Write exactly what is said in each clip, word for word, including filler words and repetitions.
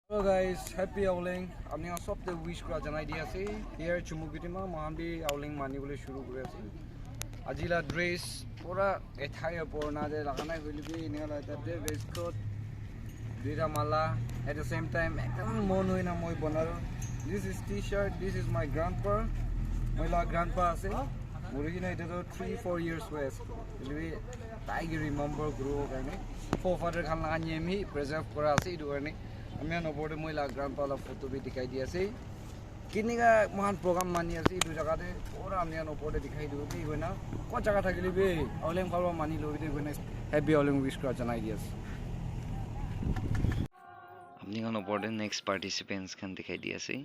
Hello guys, happy Aoleang. Apni khan sob te wish kura janai di ase. Here Chumukedima, mohan bi Aoleang mani bole shuru kuri ase. Aji la dress pura attire purana te laga nai hoile bi enika la tate waistcoat, duita mala, at the same time ekdam mon hoi na moi bana. This is t-shirt, this is my grandpa. Moi la grandpa ase. Mori kena etia toh three four years hoi ase. Hoile bi tai ke remember kuribo karne forefather khan laga niyam hi preserve kura ase etu karne. Ami khan opor te moi la grandpa la photo bi dikhai di ase. Kinika mohan program mani ase etu jaga te pura ami khan opor te dikhai dibo de koina. Kot jaga thakile bi Aoleang phalwa mani lobi de koina happy Aoleang wish kura janai di ase. Apni khan opor te next participants khan dikhai di ase.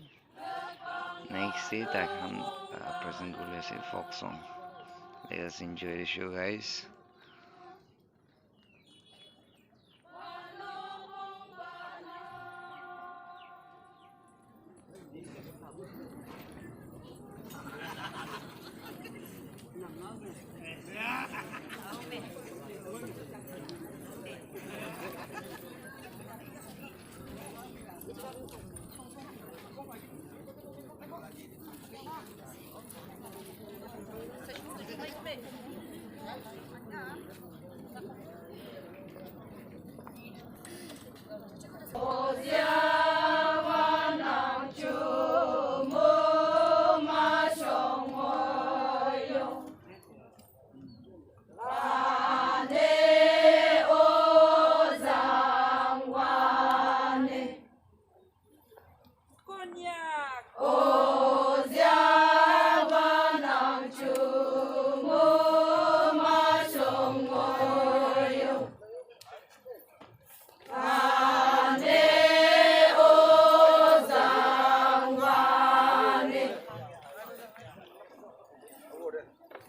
Next te tai khan uh, present kuri ase folk song. Let us enjoy the show, guys. Konyak.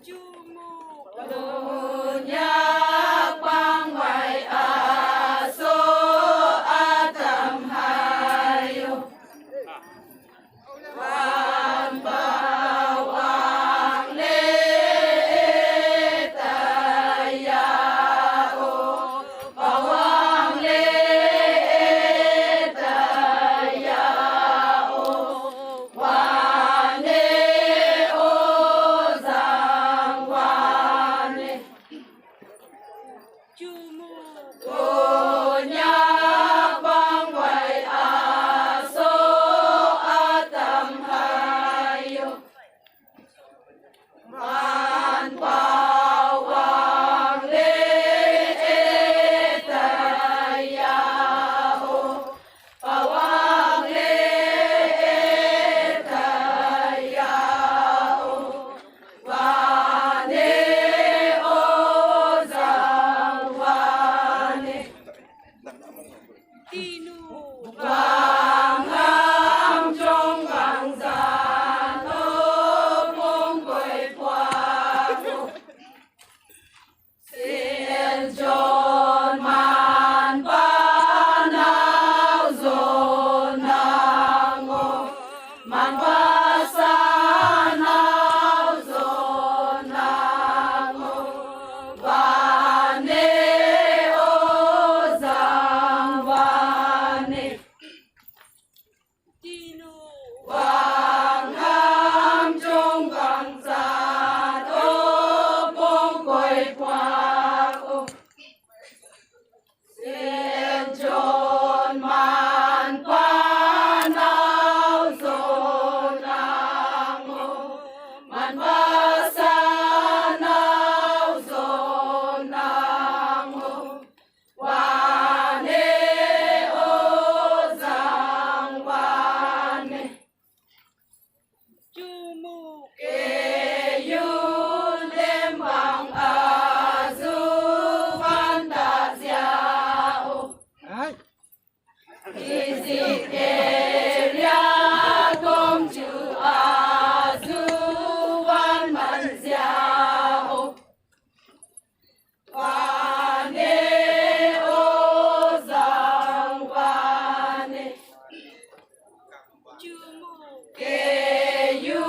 Jumuk. Konyak bang wai aso atam hayo. Wan bawang le etaya o. Bawang le etaya o. Wane ozang wane. Jumu. Konyak bang wai aso atam hayo. Man bawang le etaya o. Bawang le etaya o. Wane ozang wane. Tinu. Bang ham jong bang zan o bong koi pwa o. Sen jon man pa nau zon nang o. Man pa sa nau zon nang o. Wane ozang wane. Tinu. Wang ham jong bang zat o bong koi pwa o. Sen jon man pa nau zon nang o. Man pa sa nau zon nang o. Wane ozang wane. Jumu. Ke yu lembang azu fantasia o. Hai. Izi keria kong ju azu wan mansia o. Wane ozang wane. Jumu. Ke yu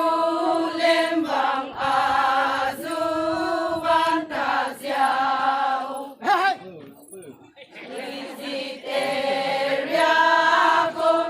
lembang azu fantasia o. Hey, hey. Izi keria kong